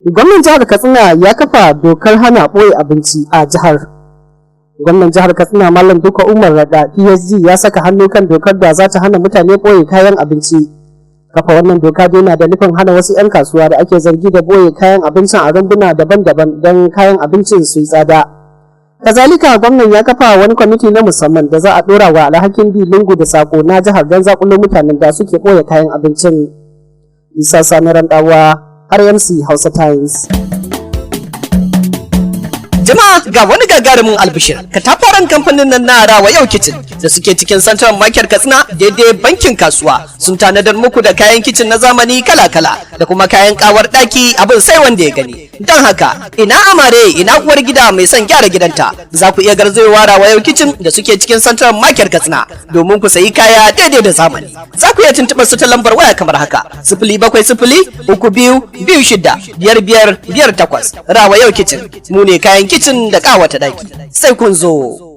Gwamnan jihar Katsina ya kafa dokar hana ɓoye abinci a jihar. Gwamnan jihar Katsina, Malam Dikko Umar Radda, PhD, ya saka hannu kan dokar da za ta hana mutane ɓoye kayan abinci. Kafa wannan doka dai na da nufin hana wasu 'yan kasuwa da ake zargi da ɓoye kayan abincin a rumbuna daban-daban don kayan abincin su yi tsada. Kazalika, gwamnan ya kafa wani kwamiti na musamman da za a ɗora wa alhakin bi lungu da sako na jihar don zakulo mutanen da suke ɓoye kayan abincin. Isa Sani Randawa, RMC Hausa Times. Jama'a, ga wani gagarumin albishir. Katafaren kamfanin nan na Rawa Yau Kitchen da suke cikin Central Market Katsina, daidai bankin kasuwa, sun tanadar muku da kayan kicin na zamani kala-kala da kuma kayan kawar daki, abin sai wanda ya gani. Don haka, ina amare, ina uwar gida mai son gyara gidanta, za ku iya garzayowa Rawa Yau Kitchen da suke cikin Central Market Katsina domin ku sayi kaya daidai da zamani. Za ku iya tuntuɓar su ta lambar waya kamar haka: 07032265558. Rawa Yau Kitchen, mu ne kayan kicin da kawata daki. Sai kun zo.